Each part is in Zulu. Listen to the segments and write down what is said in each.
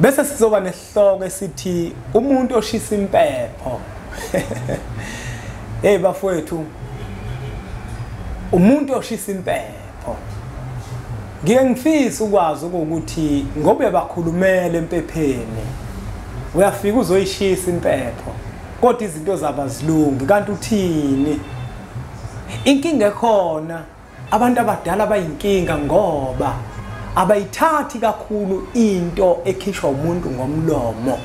Bese sizoba nesihloko esithi umuntu oshisa impepho. Hey bafowethu, umuntu oshisa impepho. Ngike ngifisa ukwazi ukuthi ngoba bakhulumela empepheni, uyafika uzoyishisa impepho kodwa izinto zabazilungi, kanti uthini? Inkinga ekhona, abantu abadala bayinkinga ngoba abayithathi kakhulu into ekhishwa umuntu ngomlomo,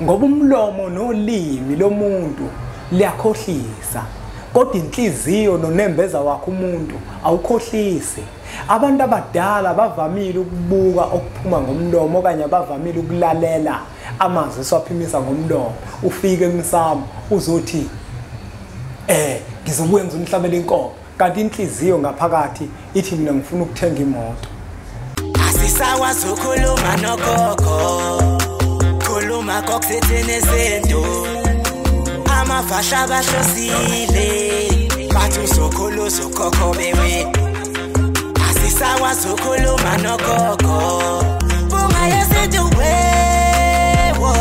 ngoba umlomo nolimi lomuntu liyakhohlisa, kodwa inhliziyo nonembeza wakhe umuntu awukhohlisi. Abantu abadala bavamile ukubuka okuphuma ngomlomo okanye bavamile ukulalela amazwi esiwaphimisa ngomlomo. Ufike emsamo uzothi ngizobuya ngizonihlabela inkomo, kanti inhliziyo ngaphakathi ithi mina ngifuna ukuthenga imoto. Asisakwazi ukukhuluma nogogo, khuluma kokuthini izinto, amafasha abahlosile bathi uzokhulu uzokhokho bewe. Asisakwazi ukukhuluma nogogo, bunga yesintu wewo.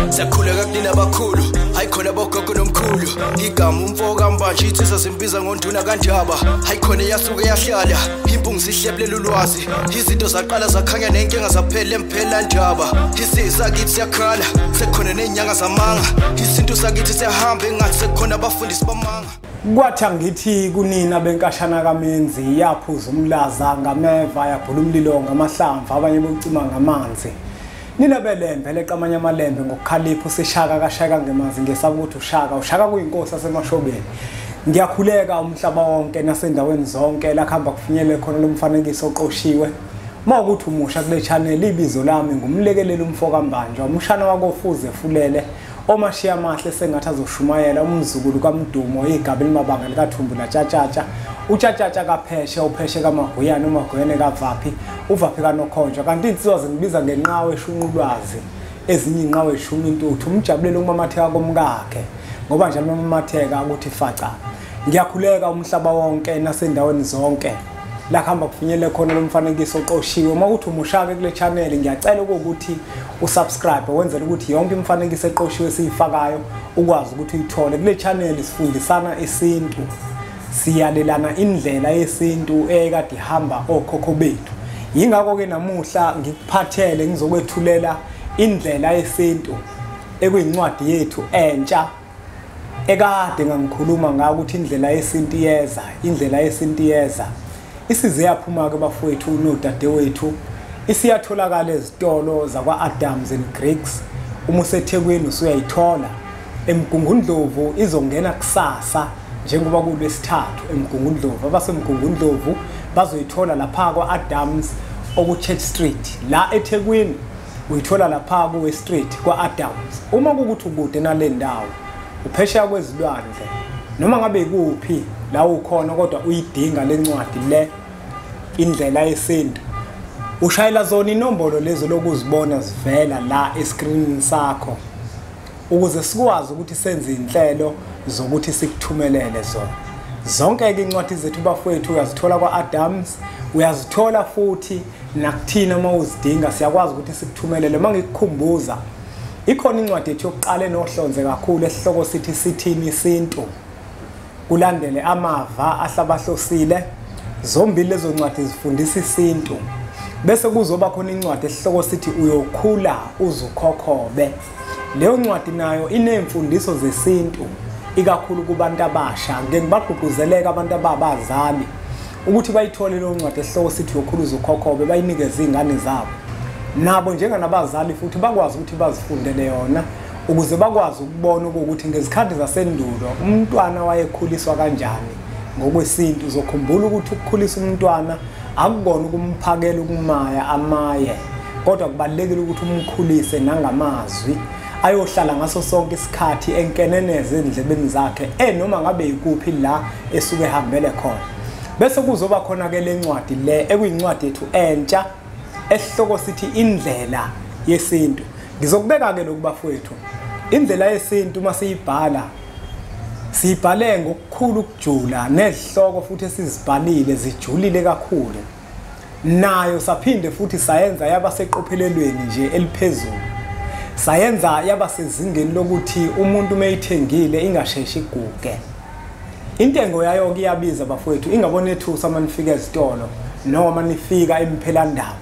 Siyakhuleka kunina abakhulu, hayi khona bogogo nomkhulu. Igama umfo kaMbanje insizwa zimbiza ngonduna kaNdaba. Hayi khona yasuke yahlala impungu sihlebulela ulwazi. Izinto zaqala zakhanya nenkinga zaphela emphela ndaba. Isizwe sakithi siyakhala, sekukhona nezinyanga zamanga. Isintu sakithi siyahamba engathi sekukhona abafundisi bamanga. Kwathi angithi kunina benkashana kaMenzi, yaphuza umlaza ngameva, yabhula umlilo ngamahlamvu, abanye bocima ngamanzi. Nina belembe leqamanye amalembe ngokukhalipha, usishaka kashaka ngemanzi, ngesaba ukuthi ushaka kuyinkosi yasemashobeni. Ngiyakhuleka umhlaba wonke nasendaweni zonke la kuhamba kufinyelele khona lo mfanekiso oqoshiwe. Uma ukuthi umusha kule channel, ibizo lami ngumlekeleli umfo kaMbanjwa, umshana wakofuze fulele, omashiya amahle sengathi azoshumayela, umzukulu kaMdumo, igaba elimabanga likaThumbu laTshatshatsha, uTshatshatsha kaPheshe, uPheshe kaMaguyane, uMaguyane kaVaphi, uVaphi kaNokhonjwa. Kanti insizwa zingibiza ngenqawe eshunqulwazi, ezinye inqawe eshunqa intuthu. Umjabulele umamatheka komkakhe ngoba njalo umamatheka ukuthi faca. Ngiyakhuleka umhlaba wonke nasendaweni zonke la kuhamba kufinyelele khona lo mfanekiso oqoshiwe. Uma uthi umushake kule channel, ngiyacela ukuthi usubscribe wenzele ukuthi yonke imifanekiso eqoshiwe esiyifakayo ukwazi ukuthi uyithole. Kule channel sifundisana isintu, siyalelana indlela yesintu ekade ihamba okhokho bethu. Yingakho ke namuhla ngikuphathele ngizokwethulela indlela yesintu ekuyincwadi yethu entsha ekade ngangikhuluma ngayo ukuthi indlela yesintu iyeza, indlela yesintu iyeza. Isize yaphuma ke bafowethu nodadewethu, isiyatholakala ezitolo zakwa Adams and Griggs. Uma useThekwini usuyayithola. EMgungundlovu izongena kusasa njengoba kulwesithathu eMgungundlovu. AbaseMgungundlovu bazoyithola lapha kwa Adams oku Church Street. La eThekwini uyithola lapha ku West Street kwa Adams. Uma kukuthi ukude nale ndawo, uphesheya kwezilwandle, noma ngabe ikuphi la ukhona kodwa uyidinga lencwadi le, indlela yesintu, ushayela zona inombolo lezo lokuzibona zivela la escreenini sakho ukuze sikwazi ukuthi senze inhlelo zokuthi sikuthumelele zona. Zonke ke incwadi zethu bafowethu uyazithola kwa-Adams, uyazithola futhi nakuthina uma uzidinga siyakwazi ukuthi sikuthumelele. Uma ngikukhumbuza, ikhona incwadi yethu yokuqala enohlonze kakhulu esihloko sithi sithini isintu, kulandele amava ahlabahlosile. Zombili lezo ncwadi zifundisa isintu. Bese kuzoba khona incwadi esihloko sithi uyokhula uzukhokhobe. Leyo ncwadi nayo inemfundiso zesintu ikakhulu kubantu abasha. Ngeke ngibagqugquzeleke abantu ababazali ukuthi bayithole leyo ncwadi esihloko sithi uyokhula uzukhokhobe, bayinikeze izingane zabo. Nabo njenganabazali futhi bakwazi ukuthi bazifundele yona ukuze bakwazi ukubona ukuthi ngezikhathi zasendulo umntwana wayekhuliswa kanjani ngokwesintu. Uzokhumbula ukuthi ukukhulisa umntwana akukona ukumphakela ukumaya amaye, kodwa kubalulekile ukuthi umkhulise nangamazwi ayohlala ngaso sonke isikhathi enkeneneze endlebeni zakhe noma ngabe ikuphi la esuke ehambele khona. Bese kuzoba khona ke lencwadi le ekuyincwadi yethu entsha esihloko sithi indlela yesintu. Ngizokubeka ke lokhu bafowethu, indlela yesintu uma siyibhala siyibhale ngokukhulu ukujula, nezihloko futhi esizibhalile zijulile kakhulu. Nayo saphinde futhi sayenza yaba seqophelelweni nje eliphezulu. Sayenza yaba sezingeni lokuthi umuntu mayithengile ingasheshi iguge. Intengo yayo iyabiza bafowethu, ingabona ethusa uma nifika ezitolo noma nifika emphelandaba.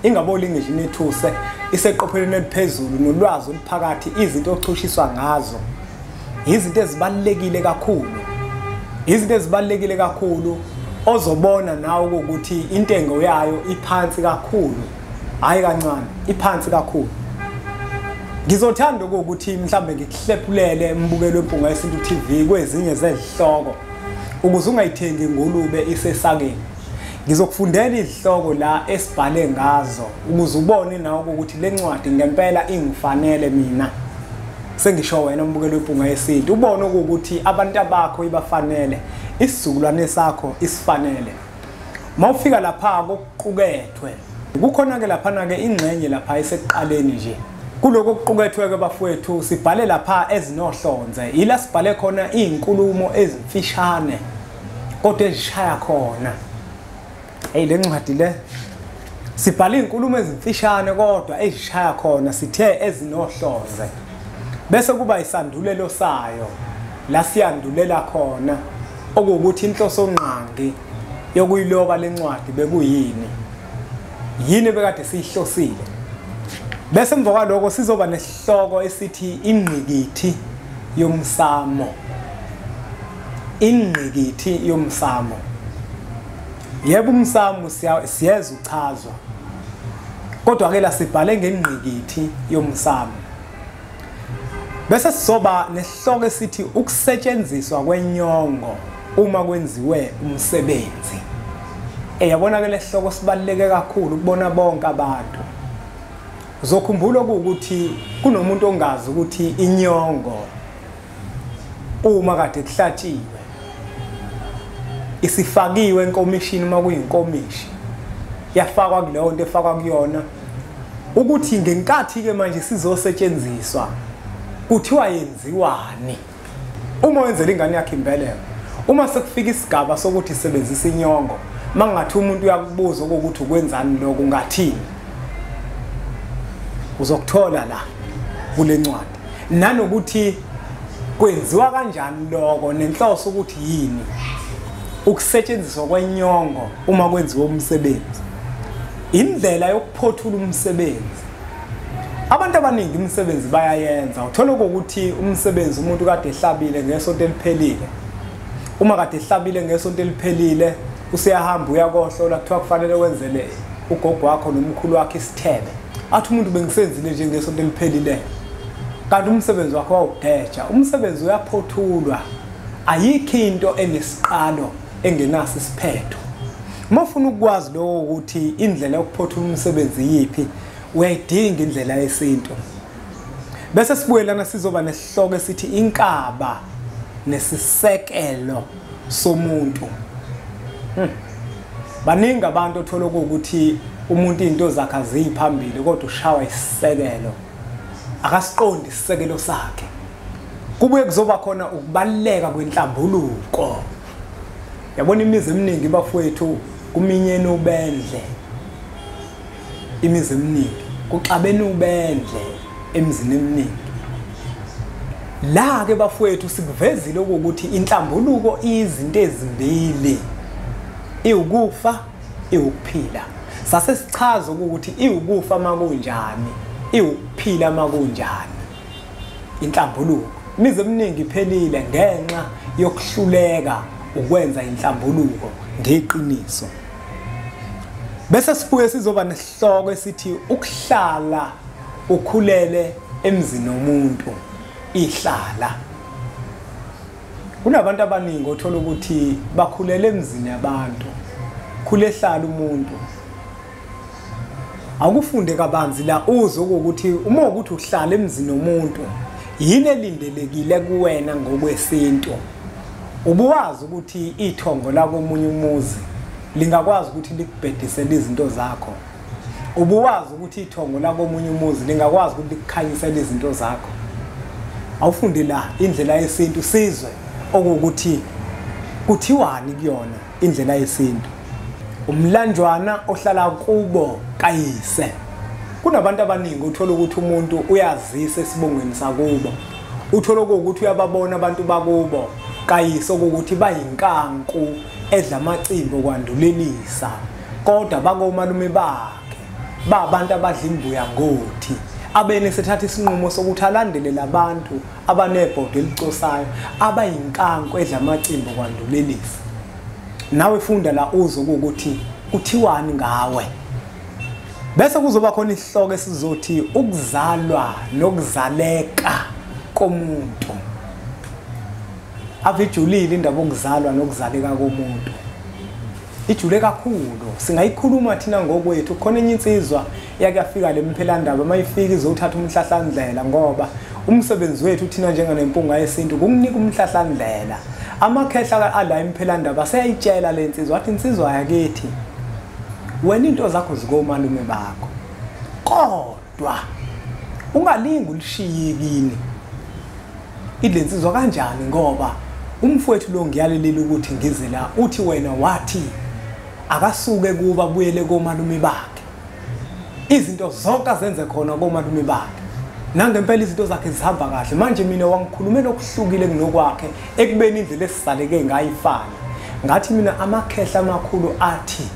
Ingaboli ngisho nethuse, iseqophelweni eliphezulu nolwazi oluphakathi, izinto ochushiswa ngazo. Izinto ezibalekile kakhulu. Izinto ezibalekile kakhulu ozobona nawe ukuthi intengo yayo iphansi kakhulu. Hayi kancane, iphansi kakhulu. Ngizothanda ukuthi mhlambe ngikuhlephulele umbukelo weMpunga Yesintu TV kwezinye zezihloko ukuze ungayithengi ingulube isesakeni. Ngizokufundela izihloko la esibhale ngazo ukuze ubone nawe ukuthi le ncwadi ngempela ingifanele mina. Sengisho wena umbukelo weMpunga Yesintu, ubone ukuthi abantu abakho ibafanele, isizukulwane sakho isifanele. Mawufika lapha kokuqukethwe, kukhona ke lapha ke ingxenye lapha esekuqaleni nje. Kuloko kuqukethwe ke bafowethu sibhale lapha ezinohlonze, ila sibhale khona izinkulumo ezimfishane kodwa ezishaya khona. Hey, le ncwadi le sibhale izinkulumo ezimfishane kodwa ezishaya khona, sithe ezinohlonze. Bese kuba isandulelo sayo la siyandulela khona okuwukuthi inhloso ngqangi yokuyiloba lencwadi bekuyini, yini bekade siyihlosile. Bese emva kwaloko sizoba nesihloko esithi ingqikithi yomsamo. Ingqikithi yomsamo. Yebo, umsamo siyeza uchazwa, kodwa ke la sibhale ngengqikithi yomsamo. Bese sizoba nesihloko esithi ukusetshenziswa kwenyongo uma kwenziwe umsebenzi. Eyabona ke lesihloko sibaluleke kakhulu kubona bonke abantu. Uzokhumbula ukuthi kunomuntu ongazi ukuthi inyongo uma kade kuhlatshiwe isifakiwe enkomishini, uma kuyinkomishi yafakwa kuleyo nto efakwa kuyona, ukuthi ngenkathi ke manje sizosetshenziswa kuthiwa yenziwani. Uma wenzela ingane yakhe imbeleko, uma sekufika isigaba sokuthi sebenzisa inyongo, mangathi umuntu uyakubuza ukuthi ukwenzani lokho, ungathini? Uzokuthola la kule ncwadi, nanokuthi kwenziwa kanjani lokho nenhloso ukuthi yini ukusetshenziswa kwenyongo uma kwenziwa umsebenzi, indlela yokuphothula umsebenzi. Abantu abaningi imisebenzi bayayenza, uthola ukuthi umsebenzi umuntu kade ehlabile ngesonto eliphelile, uma kade ehlabile ngesonto eliphelile useyahamba uyakohlola, kuthiwa kufanele wenzele ugogo wakho nomkhulu wakhe isithebe. Athi umuntu bengisenzile nje ngesonto eliphelile, kanti umsebenzi wakho wawugeja. Umsebenzi uyaphothulwa, ayikho into enesiqalo engenaso isiphetho. Uma ufuna ukwazi lokho ukuthi indlela yokuphothula umsebenzi yiphi, uyayidinga indlela yesintu. Bese sibuyelana sizoba nesihloko esithi inkaba nesisekelo somuntu. Baningi abantu othola ukuthi umuntu into zakhe aziyiphambili kodwa ushawa isisekelo, akasiqondi isisekelo sakhe. Kubuye kuzoba khona ukubaleka kwenhlambuluko. Yabona imizi eminingi bafowethu kuminyene ubendle, imizi eminingi kuxabene ubendle emizini eminingi. La ke bafowethu sikuvezile ukuthi inhlambuluko izinto ezimbili, iwukufa iwukuphila. Sase sichaza ukuthi iwukufa makunjani, iwukuphila makunjani. Inhlambuluko imizi eminingi iphelile ngenxa yokuhluleka ukwenza inhlambuluko ngeqiniso. Bese sibuye sizoba nesihloko esithi ukuhlala ukhulele emzini womuntu, ihlala. Kunabantu abaningi othola ukuthi bakhulele emzini yabantu, khule ehlala umuntu. Akufunde kabanzi la uzwe ukuthi uma ukuthi uhlala emzini womuntu yini elindelekile kuwena ngokwesintu. Ubuwazi ukuthi ithongo la komunye umuzi lingakwazi ukuthi likubhedisele izinto zakho. Ubuwazi ukuthi ithongo la komunye umuzi lingakwazi ukuthi likukhanyisele izinto zakho. Awufunde la indlela yesintu sizwe okuwukuthi kuthiwani kuyona indlela yesintu. Umlanjwana ohlala kubo kayise. Kunabantu abaningi uthola ukuthi umuntu uyazisa esibongweni sakubo. Uthola ukuthi uyababona abantu bakubo kayise ukuthi bayinkanku edla amacimbi okwandulelisa, kodwa bakomalume bakhe babantu abadla imbuya ngothi. Abene sethatha isinqumo sokuthi alandele labantu abanebhodo elicosayo abayinkanku edla amacimbi okwandulelisa. Nawe funda la uzwe ukuthi kuthiwani ngawe. Bese kuzoba khona isihloko esizothi ukuzalwa nokuzaleka komuntu. Avijulile indaba okuzalwa nokuzaleka komuntu. Ijule kakhulu. Singayikhuluma thina ngokwethu. Khona enye insizwa yake yafika le mphelandaba, mayifika izothatha umhlahlandlela, ngoba umsebenzi wethu thina njenganempunga yesintu kukunika umhlahlandlela. Amakhehla ala imphelandaba seyayitshela le nsizwa, wathi insizwa yakithi, wena into zakho zikomalume bakho, kodwa ungalingi ulishiye kini. Ilensizwa kanjani? Ngoba umfowethu lo ngiyalelile ukuthi ngize la, uthi wena wathi akasuke kuba buyele komalume bakhe, izinto zonke azenze khona komalume bakhe, nangempela izinto zakhe zihamba kahle. Manje mina wangikhulumela okuhlukile kunokwakhe ekubeni indlela esizaleke ngayifana. Ngathi mina amakhehla amakhulu athi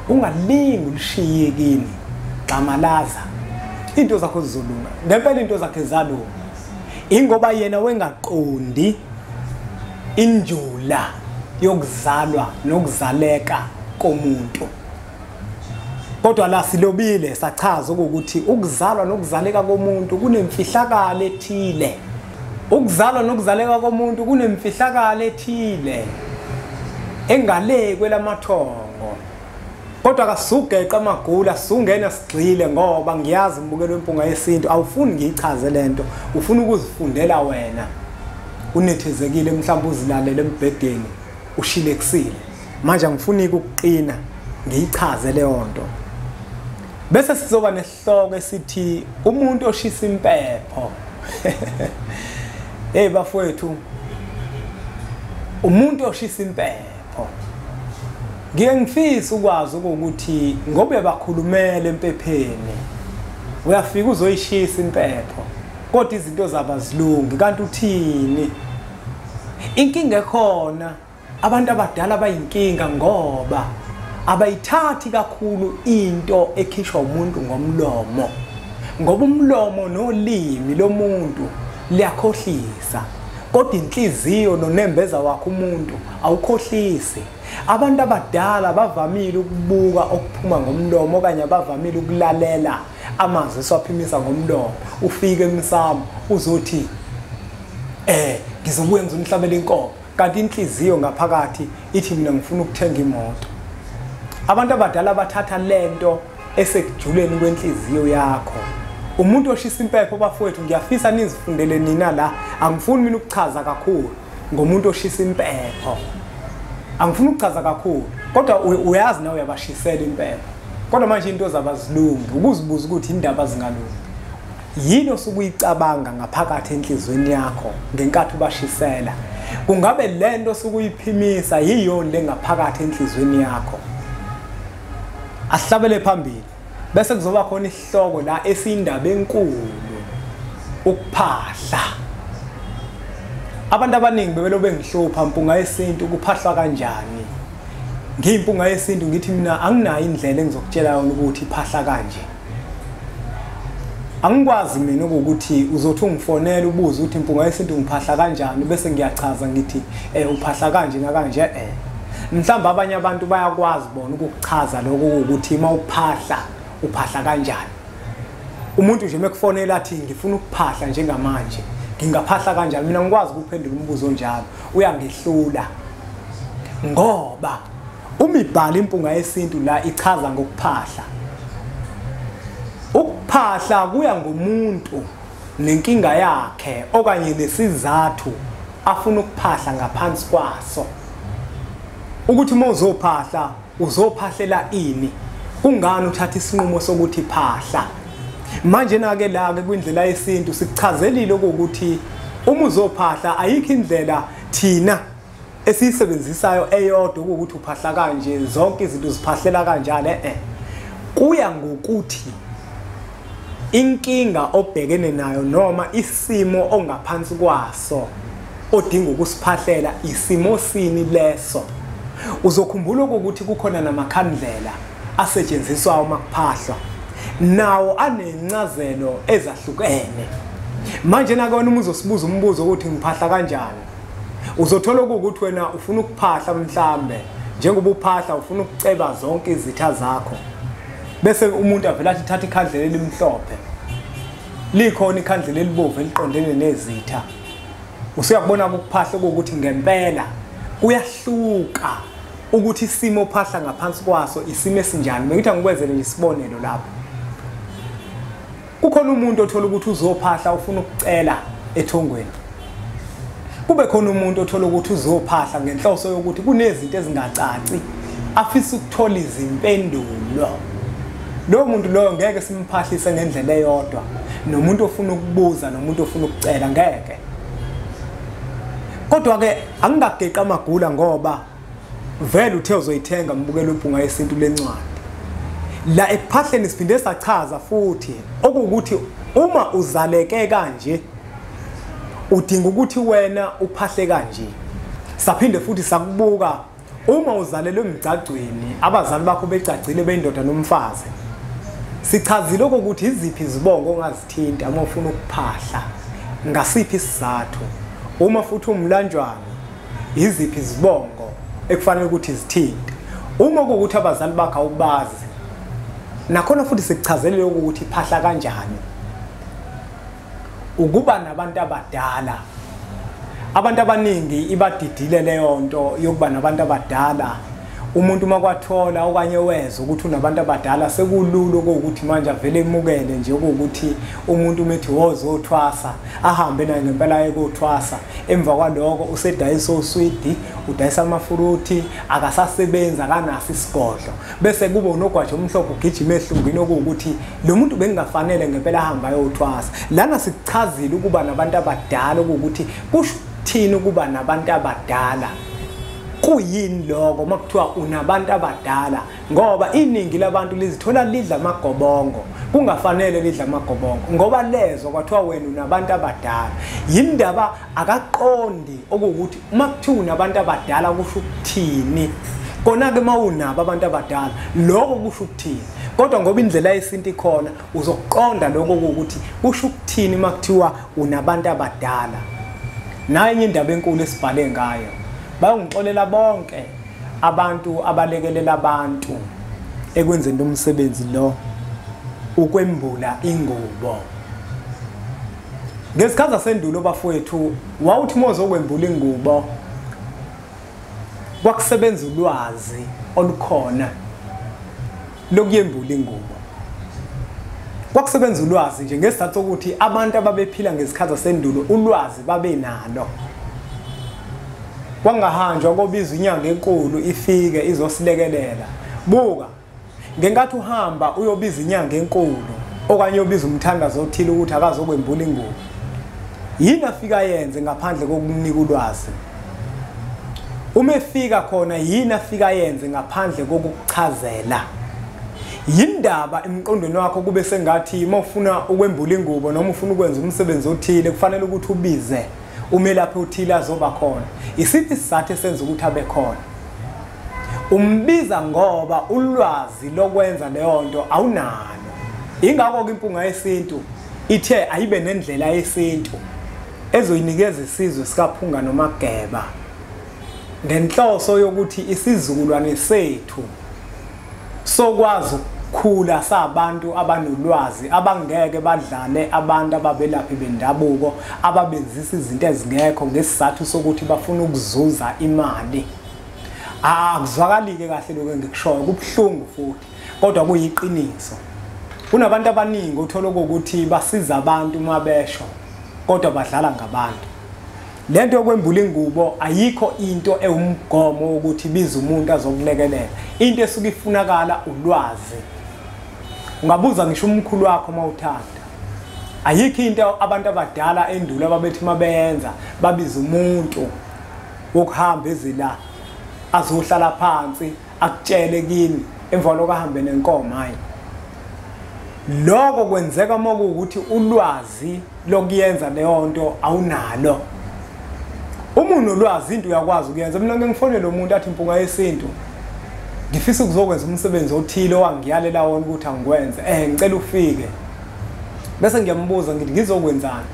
ungalingi ulishiye kini, gxamalaza, into zakho zizolunga. Ngempela into zakhe zalunga, ingoba yena wengaqondi injula yokuzalwa nokuzaleka komuntu. Kodwa la silobile sachaza ukuthi ukuzalwa nokuzaleka komuntu kunemfihlakalo ethile. Ukuzalwa nokuzaleka komuntu kunemfihlakalo ethile engale kwelamathongo. Kodwa kasugeqa amagula, sungena sigxile, ngoba ngiyazi mbukelo wempunga yesintu awufuni ngiyichaze lento, ufuna ukuzifundela wena. Unethezekile, mhlawumbe uzilalele embhedeni ushilekisile. Manje angifuni ukuqina ngiyichaze leyo nto. Bese sizoba nesihloko esithi umuntu oshisa impepho. Hey bafowethu, umuntu oshisa impepho. Ngiye ngifisa ukwazi ukuthi ngoba bakhulumela empepheni, uyafika uzoyishisa impepho, kodwa izinto zabazilungi. Kanti uthini? Inkinga ekhona, abantu abadala bayinkinga ngoba abayithathi kakhulu into ekhishwa umuntu ngomlomo, ngoba umlomo nolimi lomuntu liyakhohlisa, kodwa inhliziyo nonembeza wakhe umuntu awukhohlisi. Abantu abadala bavamile ukubuka okuphuma ngomlomo, okanye bavamile ukulalela amazwi esiwaphimisa ngomlomo. Ufike emsamo uzothi ngizobuya ngizonihlabela inkomo, kanti inhliziyo ngaphakathi ithi mina ngifuna ukuthenga imoto. Abantu abadala bathatha lento esekujuleni kwenhliziyo yakho. Umuntu oshisa impepho bafowethu, ngiyafisa nizifundele nina la, angifuni mina ukuchaza kakhulu ngomuntu oshisa impepho. Angifuni ukuchaza kakhulu, kodwa uyazi nawe uyabashisela impepho. Kodwa manje into zabazilungi, ukuzibuza ukuthi indaba zingalungi. Yini osukuyicabanga ngaphakathi enhlizweni yakho ngenkathi ubashisela? Kungabe lento osukuyiphimisa yiyona lengaphakathi enhlizweni yakho? Asihlabele phambili. Bese kuzoba khona isihloko la esindaba enkulu, ukuphahla. Abantu abaningi bebelobe ngihlupha mpunga yesintu, kuphahlwa kanjani? Ngiyimpunga yesintu ngithi mina anginayo indlela engizokutshela yona ukuthi iphahla kanje. Angikwazi mina ukuthi uzothi ungifonela ubuze ukuthi impunga yesintu ngiphahla kanjani, bese ngiyachaza ngithi uphahla kanje nakanje. Mhlawumbe abanye abantu bayakwazi bona ukukuchaza lokho ukuthi uma uphahla uphahla kanjani. Umuntu nje mekufonela athi ngifuna ukuphahla njengamanje, ngingaphahla kanjani? Mina ngikwazi ukuphendula umbuzo onjalo, uyangihlula. Ngoba uma ibhala impunga yesintu la ichaza ngokuphahla. Ukuphahla kuya ngomuntu nenkinga yakhe okanye nesizathu afuna ukuphahla ngaphansi kwaso. Ukuthi uma uzophahla uzophahlela ini? Kungani uthatha isinqumo sokuthi phahla? Manje na-ke la-ke kwindlela yesintu sikuchazelile ukuthi uma uzophahla ayikho indlela thina esiyisebenzisayo eyodwa ukuthi uphahla kanje, zonke izinto ziphahlela kanjalo. Kuya ngokuthi inkinga obhekene nayo noma isimo ongaphansi kwaso odinga ukusiphahlela isimo sini leso. Uzokhumbula ukuthi kukhona namakhandlela asetshenziswa uma kuphahlwa, nawo anencazelo ezahlukene. Manje nakona uma uzosibuza umbuzo ukuthi ngiphahla kanjani, uzothola ukuthi wena ufuna ukuphahla mhlambe njengoba uphahla ufuna ukuceba zonke izitha zakho, bese umuntu avela athi thatha ikhandlela elimhlophe, likhona ikhandlela elibomvu eliqondene nezitha. Usuyakubona ukuphahla ukuthi ngempela kuyahluka ukuthi isimo ophahla ngaphansi kwaso isimo esinjani. Bengithi angikwenzele nje isibonelo lapho. Kukhona umuntu othola ukuthi uzophahla ufuna ukucela ethongweni, kube khona umuntu othola ukuthi uzophahla ngenhloso yokuthi kunezinto ezingacaci afisa ukuthola izimpendulo. Lo muntu loyo ngeke simphahlise ngendlela eyodwa nomuntu ofuna ukubuza nomuntu ofuna ukucela, ngeke. Kodwa ke angingageqa amagula ngoba vele uthe uzoyithenga mbukelo uMpunga Yesintu lencwadi. La ekuphahleni siphinde sachaza futhi okuwukuthi uma uzaleke kanje udinga ukuthi wena uphahle kanje. Saphinde futhi sakubuka uma uzalelwe emgcagcweni, abazali bakho begcagcile beyindoda nomfazi, sichazile ukuthi iziphi izibongo ongazithinta uma ufuna ukuphahla, ngasiphi isizathu. Uma futhi umlanjwana, iziphi izibongo ekufanele ukuthi zithinte. Uma kuwukuthi abazali bakho awubazi, nakhona futhi sikuchazele ukuthi iphahla kanjani. Ukuba nabantu abadala, abantu abaningi ibadidile leyo nto yokuba nabantu abadala. Umuntu uma kwathola okanye wezwa ukuthi unabantu abadala sekulula ukuthi manje avele emukele nje ukuthi umuntu umethi wozothwasa ahambe naye ngempela ayekothwasa, emva kwaloko usedayisa oswidi, udayisa amafuruthi, akasasebenzi, akanaso isigodlo, bese kube unogwaja omhlophe ugijima ehlungwini okuwukuthi lo muntu bengafanele ngempela ahambe ayothwasa. Lana sikuchazile ukuba nabantu abadala ukuthi kusho ukuthini ukuba nabantu abadala, kuyini lokho makuthiwa unabantu abadala, ngoba iningi labantu lizithola lidla amagobongo kungafanele lidla amagobongo ngoba lezo kwathiwa wena unabantu abadala. Yindaba akaqondi okuwukuthi uma kuthiwa unabantu abadala kusho ukuthini. Kona ke mawunabo abantu abadala lokho kusho ukuthini, kodwa ngoba indlela yesintu ikhona uzoqonda lokho ukuthi kusho ukuthini makuthiwa unabantu abadala. Naye indaba enkulu esibhale ngayo, bayongixolela bonke abantu abalekelela abantu ekwenzeni umsebenzi lo ukwembula ingubo. Ngesikhathi sasendulo bafowethu, wawuthi uma uzokwembula ingubo kwakusebenza ulwazi olukhona lokuyembula ingubo. Kwakusebenza ulwazi nje ngesizathu sokuthi abantu ababephila ngesikhathi sasendulo ulwazi babenalo. Kwangahanjwa kobiza inyanga enkulu ifike izosilekelela. Buka, ngenkathi uhamba uyobiza inyanga enkulu okanye uyobiza umthandazo othile ukuthi akazokwembula ingubo, yini afika yenze ngaphandle kokunika ulwazi? Uma efika khona yini afika yenze ngaphandle kokukuchazela? Yindaba emqondweni wakho kube sengathi uma ufuna ukwembula ingubo noma ufuna ukwenza umsebenzi othile kufanele ukuthi ubize umelaphi othile azoba khona. Isiphi isizathu esenza ukuthi abe khona? Umbiza ngoba ulwazi lokwenza leyo nto awunalo. Ingakho-ke Impunga Yesintu ithe ayibe nendlela yesintu ezoyinikeza isizwe sikaPhunga noMageba ngenhloso yokuthi isizukulwane sethu sokwazi ukukhula sabantu abanolwazi abangeke badlale abantu ababelaphi bendabuko ababenzisa izinto ezingekho ngesizathu sokuthi bafuna ukuzuza imali. Akuzwakalike kahle lokho engikushoyo, kubuhlungu futhi, kodwa kuyiqiniso. Kunabantu abaningi othola ukuthi basiza abantu uma besho kodwa badlala ngabantu. Lento yokwembula ingubo ayikho into ewumgomo ukuthi biza umuntu azokulekelela. Into esuke ifunakala ulwazi. Ungabuza ngisho umkhulu wakho uma uthanda. Ayikho into abantu abadala endulo ababethi mabeyenza babiza umuntu wokuhamba ezila azohlala phansi akutshele kini emva lokho ahambe nenkomo. Hayi, lokho kwenzeka uma kuwukuthi ulwazi lokuyenza leyo nto awunalo. Uma unolwazi into uyakwazi ukuyenza. Mina ngifonele umuntu athi Mpunga Yesintu, ngifisa ukuzokwenza umsebenzi othile owangiyalela wona ukuthi angikwenze, ngicela ufike. Bese ngiyambuza ngithi ngizokwenzani?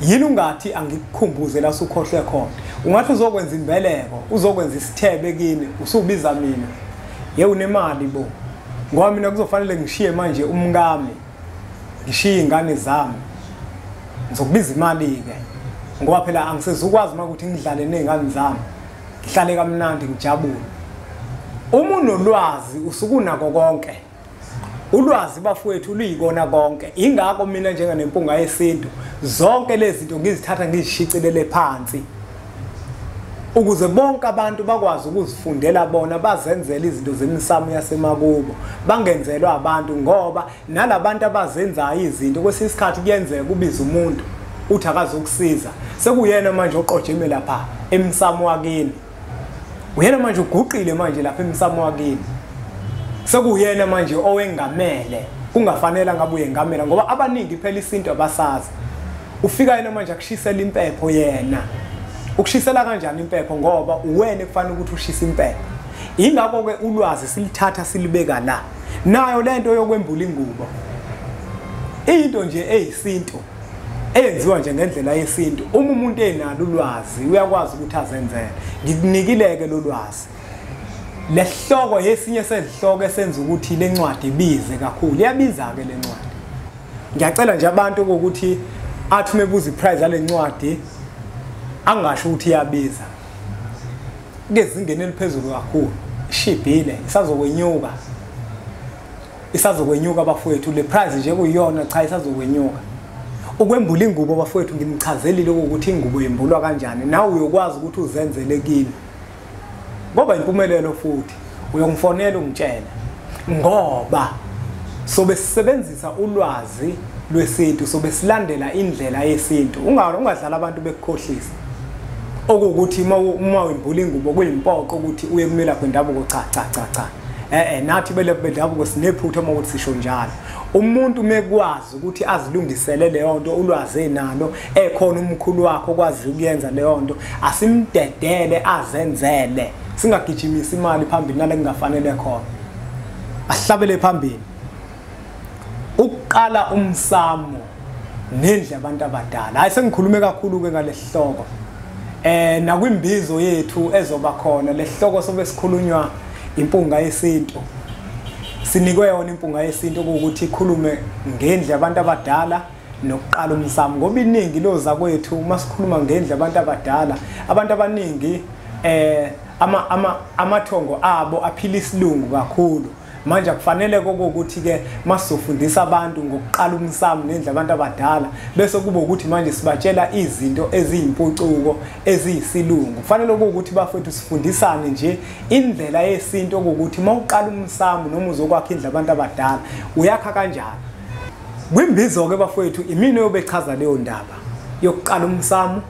Yini ungathi angikukhumbuze la usukhohlwe khona? Ungathi uzokwenza imbeleko, uzokwenza isithebe kini, usubiza mina. Ye unemali bo. Ngoba mina kuzofanele ngishiye manje umkami, ngishiye ingane zami. Ngizokubiza imali ke. Ngoba phela angisezukwazi ukuthi ngidlale nezingane zami. Ngihlale kamnandi ngijabule. Uma unolwazi usukunako konke. Ulwazi bafowethu luyikona konke. Ingakho mina njenganempunga yesintu zonke lezi zinto ngizithatha ngizishicilele phansi ukuze bonke abantu bakwazi ukuzifundela bona, bazenzele izinto zemisamo yasemakubo, bangenzelwa abantu. Ngoba nalabantu abazenzayo izinto kwesinye isikhathi kuyenzeka kubiza umuntu uthi akazokusiza, sekuyena manje oqojeme lapha emsamo wakini, uyena manje uguqile manje lapha emsamo wakini, sekuyena manje owengamele kungafanele ngabe uyengamela, ngoba abaningi phela isintu abasazi. Ufika yena manje akushisela impepho yena. Ukushisela kanjani impepho? Ngoba uwena kufanele ukuthi ushise impepho. Ingakho ke ulwazi silithatha silibeka la. Nayo lento yokwembula ingubo into nje eyisintu eyenziwa nje ngendlela yesintu. Uma umuntu enalo ulwazi uyakwazi ukuthi azenzele. Ngikunikileke lo lwazi. Lehloko yesinye sezihloko esenza ukuthi lencwadi ibize kakhulu. Iyabiza ke lencwadi. Ngiyacela nje abantu ukuthi athi mebuza iprice yalencwadi angasho ukuthi iyabiza. Kezingeni eliphezulu kakhulu, ishibhile, isazokwenyuka. Isazokwenyuka bafowethu, le price nje kuyiyona cha isazokwenyuka. Ukwembula ingubo bafowethu ngimchazelile ukuthi ingubo yembulwa kanjani, nawe uyokwazi ukuthi uzenzele kini. Ngoba impumelelo futhi uyongifonela ungitshela, ngoba sobe sisebenzisa ulwazi lwesintu, sobe silandela indlela yesintu. Ungadlala abantu bekukhohlisa okuwukuthi uma wembula ingubo kuyimpoqo ukuthi uye kumelaphi wendabuko. Cha cha cha cha, nathi belaphi bendabuko sinephutha uma ukuthi sisho njalo. Umuntu mekwazi ukuthi azilungisele leyo nto, ulwazi enalo, ekhona umkhulu wakhe okwazi ukuyenza leyo nto, asimdedele azenzele, singagijimisi imali phambili nale kungafanele khona. Asihlabele phambili. Ukuqala umsamo nendle abantu abadala. Hayi, sengikhulume kakhulu ke ngalesihloko. Nakwimbizo yethu ezoba khona lesihloko sobe sikhulunywa impunga yesintu. Sinikwe yona impunga yesintu ukuthi ikhulume ngendle abantu abadala nokuqala umsamo, ngoba iningi loza kwethu uma sikhuluma ngendle abantu abadala, abantu abaningi amathongo abo aphila isilungu kakhulu. Manje akufanele kokuthi ke masizofundisa abantu ngokuqala umsamo nendle abantu abadala bese kuba ukuthi manje sibatshela izinto eziyimpucuko eziyisilungu. Kufanele ukuthi bafowethu sifundisane nje indlela yesintu ukuthi mawuqala umsamo noma uzokwakha indle abantu abadala uyakha kanjani. Kwimbizo ke bafowethu imini yobechaza leyo ndaba yokuqala umsamo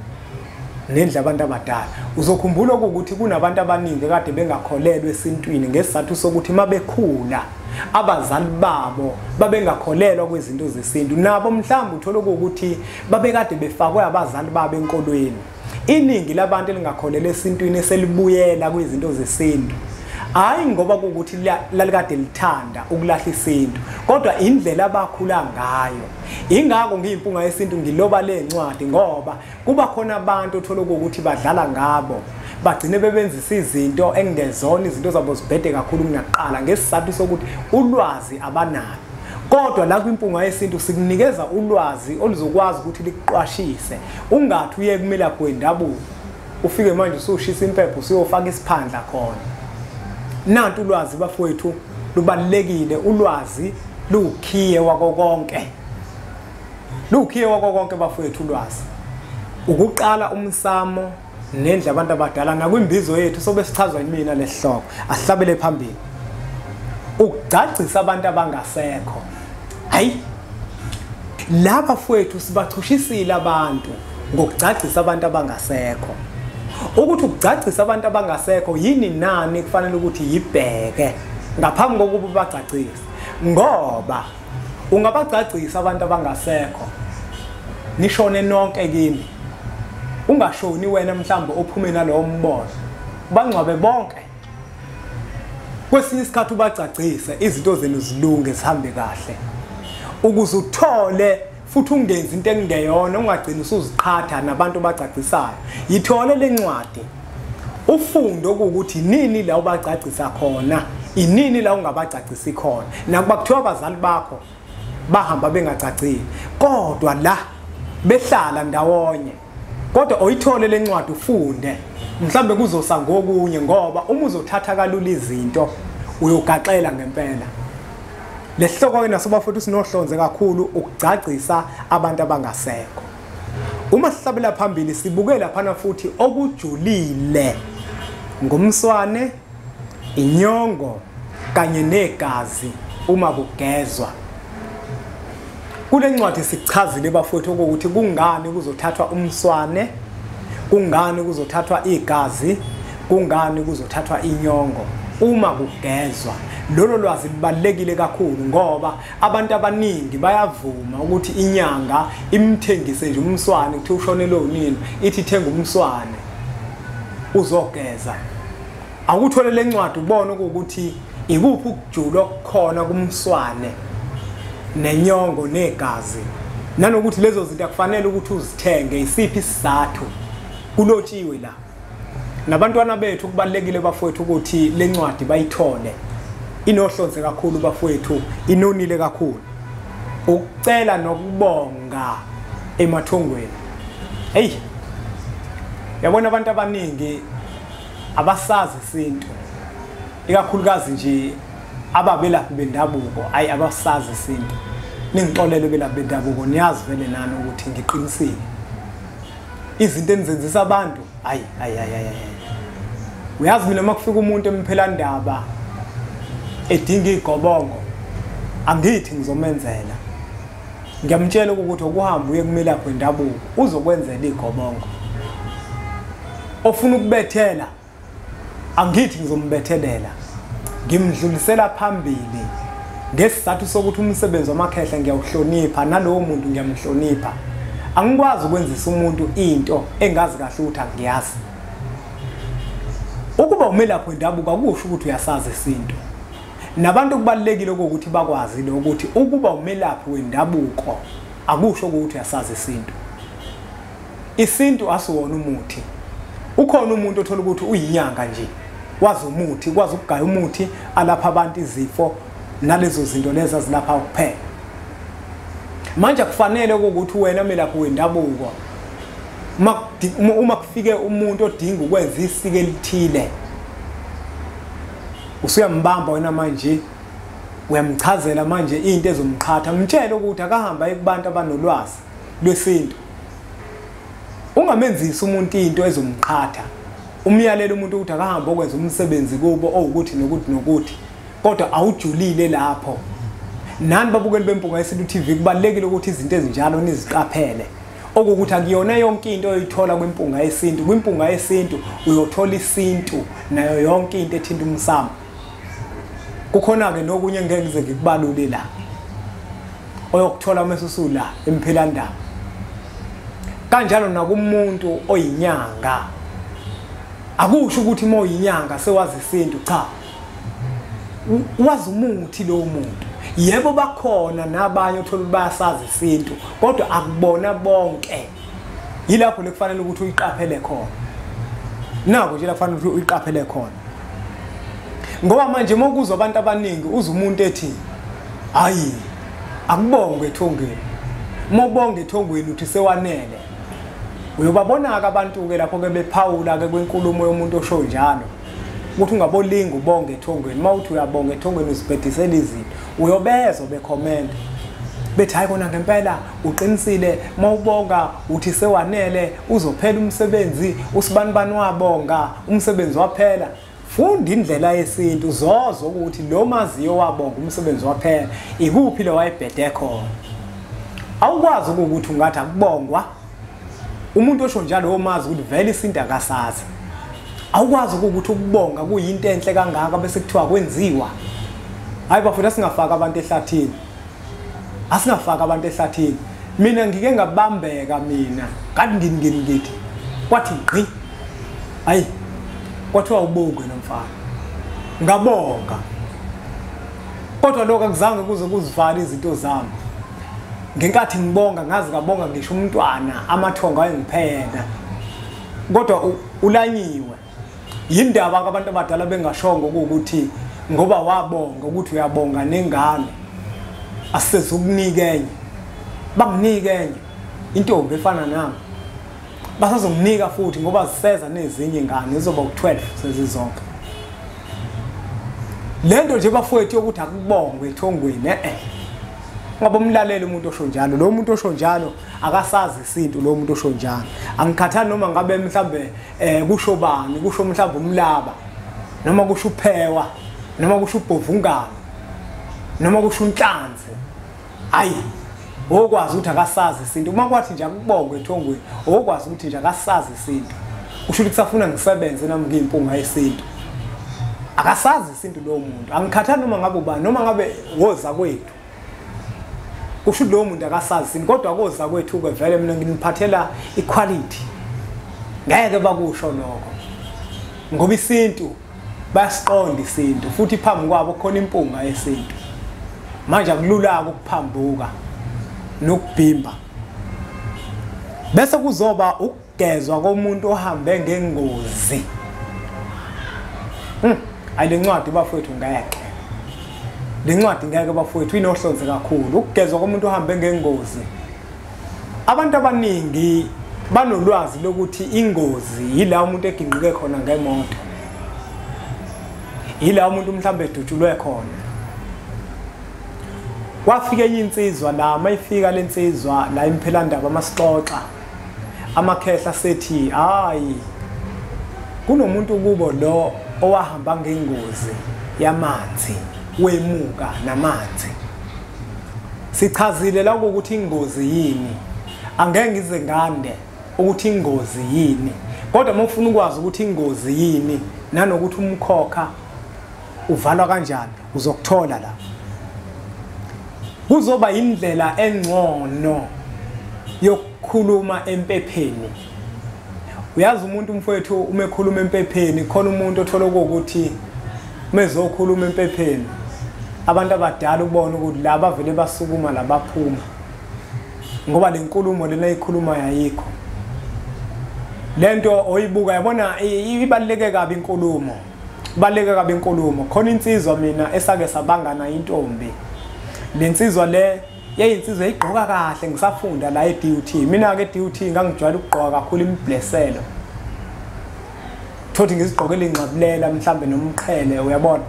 nendle abantu abadala. Uzokhumbula ukuthi kunabantu abaningi kade bengakholelwa esintwini ngesizathu sokuthi mabekhula abazali babo babengakholelwa kwezinto zesintu, nabo mhlawumbe uthola ukuthi babekade befakwe abazali babo enkolweni. Iningi labantu elingakholelwa esintwini selibuyela kwizinto zesintu, hayi ngoba kuukuthi lalikade lithanda ukulahla isintu, kodwa indlela abakhula ngayo. Ingakho ngiyimpunga yesintu ngiloba le ncwadi, ngoba kuba khona abantu othola ukuthi badlala ngabo, bagcine bebenzisa izinto engezona, izinto zabo zibhede kakhulu kunakuqala ngesizathu sokuthi ulwazi abanalo. Kodwa la kwimpunga yesintu sikunikeza ulwazi oluzokwazi ukuthi likuqwashise, ungathi uye kumelaphi wendabuko ufike manje usushisa impepho usuyofaka isiphandla khona. Nantu ulwazi bafowethu lubalulekile. Ulwazi luwukhiye wako konke, luwukhiye wako konke bafowethu ulwazi. Ukuqala umsamo nendle abantu abadala nakwimbizo yethu sobe sichazwa yimina lesihloko. Asihlabele phambili. Ukugcagcisa abantu abangasekho. Hayi, laba fowethu sibachushisile abantu ngokugcagcisa abantu abangasekho. Ukuthi ukugcagcisa abantu abangasekho yini nani kufanele ukuthi yibheke ngaphambi kokuba ubagcagcise, ngoba ungabagcagcisa abantu abangasekho nishone nonke kini, ungashoni wena mhlawumbe ophume nalowo mbono, bangcwabe bonke. Kwesinye isikhathi ubagcagcise izinto zenu zilunge zihambe kahle, ukuze uthole futhi ungenzi into engeyona, ungagcini usuziqhatha nabantu abagcagcisayo. Yithole lencwadi ufunde ukuthi nini la ubagcagcisa khona, inini la ungabagcagcisi khona. Nakuba kuthiwa abazali bakho bahamba bengagcagcile, kodwa la behlala ndawonye, kodwa oyithole lencwadi ufunde, mhlambe kuzosa ngokunye, ngoba uma uzothatha kalula izinto uyogaxela ngempela. Lesihloko ke naso bafowethu sinohlonze kakhulu, ukugcagcisa abantu abangasekho. Uma sihlabela phambili sibuke laphana futhi okujulile ngomswane, inyongo kanye negazi uma kugezwa. Kule ncwadi sichazile bafowethu ukuthi kungani kuzothathwa umswane, kungani kuzothathwa igazi, kungani kuzothathwa inyongo uma kugezwa. Lolo lwazi lubalulekile kakhulu, ngoba abantu abaningi bayavuma ukuthi inyanga imthengise nje umswane, kuthi ushonelwe unini, ithi thenga umswane uzogeza. Awuthole lencwadi ubone ukuthi ikuphi ukujula okukhona kumswane nenyongo negazi, nanokuthi lezo zinto akufanele ukuthi uzithenge, isiphi isizathu kulotshiwe la. Nabantwana bethu kubalulekile bafowethu ukuthi lencwadi bayithole, inohlonze kakhulu bafowethu, inonile kakhulu. Ukucela nokubonga emathongweni. Hey, yabona abantu abaningi abasazi isintu, ikakhulukazi nje ababelaphi bendabuko, ayi abasazi isintu. Ningixolele belaphi bendabuko, niyazi vele nani ukuthi ngiqinisile. Izinto enizenzisa abantu, ayi ayi ayi ayi. Uyazi mina uma kufika umuntu emphelandaba edinga igobongo, angithi ngizomenzela, ngiyamtshela ukuthi ukuhamba uye kumelaphi wendabuko uzokwenzela igobongo. Ofuna ukubethela, angithi ngizombethelela, ngimdlulisela phambili ngesizathu sokuthi umsebenzi wamakhehla ngiyawuhlonipha, nalowo muntu ngiyamhlonipha. Angikwazi ukwenzisa umuntu into engazi kahle ukuthi angiyazi. Ukuba umelaphi wendabuko akusho ukuthi uyasazi isintu. Nabantu kubalulekile ukuthi bakwazi ukuthi ukuba umelaphi wendabuko akusho ukuthi uyasazi isintu. Isintu asiwona umuthi. Ukhona umuntu othola ukuthi uyinyanga nje, wazi umuthi, kwazi ukugaya umuthi, alapha abantu izifo nalezo zinto lezi azilapha kuphela. Manje kufanele ukuthi wena melaphi wendabuko uma kufike umuntu odinga ukwenza isiko elithile, usuyambamba wena manje, uyamchazela manje into ezomqhatha, mtshele ukuthi akahamba kubantu abanolwazi lwesintu. Ungamenzisi umuntu into ezomqhatha, umyalele umuntu ukuthi akahamba okwenza umsebenzi kubo owukuthi nokuthi nokuthi, kodwa awujulile lapho. Nani babukeli beMpunga Yesintu TV, kubalulekile ukuthi izinto ezinjalo niziqaphele, okukuthi akuyona yonke into oyithola kwiMpunga Yesintu. KwiMpunga Yesintu uyothola isintu nayo yonke into ethinta umsamo. Kukhona ke nokunye ngeke ngize ngikubalule la oyokuthola uma ususula emphelandaba. Kanjalo nakumuntu oyinyanga, akusho ukuthi uma uyinyanga sewazi isintu, cha, wazi umuthi lo muntu. Yebo bakhona nabanye uthola bayasazi isintu, kodwa akubona bonke. Yilapho lekufanele ukuthi uyiqaphele khona. Nako nje la kufanele ukuthi uyiqaphele khona, ngoba manje mokuzwa abantu abaningi uza umuntu ethi hayi akubongwe ethongweni, mobonge ethongweni uthi sewanele. Uyobabona ke abantu ke lapho ke bephawula ke kwenkulumo yomuntu osho njalo ukuthi ungabolinga ubonge ethongweni. Mawuthi uyabonga ethongweni uzibhedisela izinto, uyobezwa becomment bethi hayi kona ngempela uqinisile, mawubonga uthi sewanele uzophela umsebenzi, usibanibani wabonga umsebenzi waphela. Funda indlela yesintu, uzozwa ukuthi lo maziyo wabonga umsebenzi waphela, ikuphi lo wayebhede khona. Awukwazi ukuthi ungathi akubongwa umuntu osho njalo omazi ukuthi vele isintu akasazi. Awukwazi ukuthi ukubonga kuyinto enhle kangaka bese kuthiwa kwenziwa. Hayi bafuna singafaka abantu ehlathini. Asingafaka abantu ehlathini. Mina ngike ngabambeka mina. Ngathi ngithi kwathi ngqi. Hayi kwathiwa ubonge nomfana. Ngabonga. Kodwa lokho akuzange kuze kuzivale izinto zami. Ngenkathi ngibonga ngazi ngabonga ngisho umntwana amathongo ayengiphela. Kodwa ulanyiwe. Yindaba abantu abadala bengashongo ukuthi ngoba wabonga ukuthi uyabonga nengane asisezukunika enye. Banginike enye intombi efana nami. Basazonginika futhi ngoba ziseza nezinye ingane izoba u12 sezizonke. Lento nje bafowethu yokuthi akubongwe ethongweni Ngoba umlaleli umuntu osho njalo, lo muntu osho njalo akasazi isintu lo muntu osho njalo. Angikhathali noma ngabe mhlambe kusho bani, kusho mhlambe umlaba, noma kusho uphewa, noma kusho ubhovungane, noma kusho unhlanzi. Hayi, okwazi ukuthi akasazi isintu. Uma kwathi nje akubongwe ethongweni, okwazi ukuthi nje akasazi isintu. Kusho ukuthi kusafuna ngisebenze nami ngiyimpunga yesintu. Akasazi isintu lo muntu. Angikhathali noma ngabe ubani, noma ngabe woza kwethu. Kusho lo muntu akasazi isintu, kodwa koza kwethu ke vele mina nginiphathela equality. Ngeke bakusho lokho. Ngoba isintu bayasiqonda isintu futhi phambi kwabo khona impunga yesintu. Manje akulula ukuphambuka nokubhimba. Bese kuzoba ukugezwa komuntu ohambe ngengozi. Ayi lencwadi bafowethu ngeke. Lencwadi ngeke bafowethu inohlonze kakhulu. Ukugezwa komuntu ohambe ngengozi. Abantu abaningi banolwazi lokuthi ingozi yila umuntu eginqike khona ngemoto. Yila umuntu mhlambe edutshulwe khona. Kwafika enye insizwa la, mayifika lensizwa la imphelandaba amasixoxa. Amakhehla sethi hayi kunomuntu kubo lo owahamba ngengozi yamanzi, wemuka namanzi. Sichazile la ukuthi ingozi yini. Angeke ngize ngande ukuthi ingozi yini. Kodwa uma ufuna ukwazi ukuthi ingozi yini nanokuthi umkhokha uvalwa kanjani, uzokuthola la. Kuzoba indlela engcono yokukhuluma empepheni. Uyazi umuntu mfowethu uma ekhuluma empepheni, khona umuntu othola ukuthi mezokhuluma empepheni abantu abadala ubona ukuthi laba vele basukuma labaphuma, ngoba lenkulumo lena ikhuluma yayikho. Lento oyibuka yabona ibaluleke kabi inkulumo, ibaluleke kabi inkulumo. Khona insizwa mina esake sabangana intombi. Lensizwa le yayinsizwa igqoka kahle ngisafunda la eDUT. Mina ke eDUT ngangijwayele ukugqoka kakhulu imbleselo. Thothi ngizigqokele ingqabulela mhlambe nomqhele, uyabona.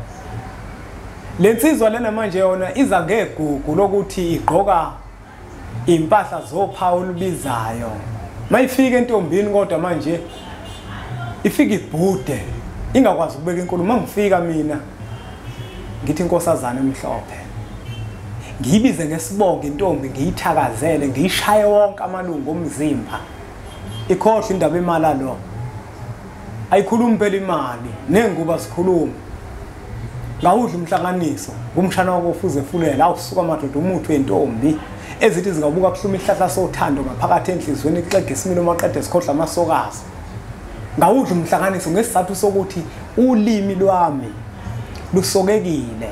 Lensizwa lena manje yona iza ngegugu lokuthi igqoka impahla zophawu olubizayo. Mayifika entombini kodwa manje ifika ibhude ingakwazi ukubeka inkulumo. Mangifika mina ngithi inkosazana emhlophe, ngiyibize ngesibongo intombi, ngiyithakazele, ngiyishaye wonke amalungu omzimba. Ikhohle indaba imali lo. Ayikhulumi phela imali, nenguba sikhuluma. Ngawudla umhlanganiso ngumshana wakofuze efulela, awusuka madoda umuthi wentombi ezithi zingabuka kuhluma ihlahla sothando ngaphakathi enhlizweni kuxega isimilo maqede sikhohle amasokazi. Ngawudla umhlanganiso ngesizathu sokuthi ulimi lwami lusokekile.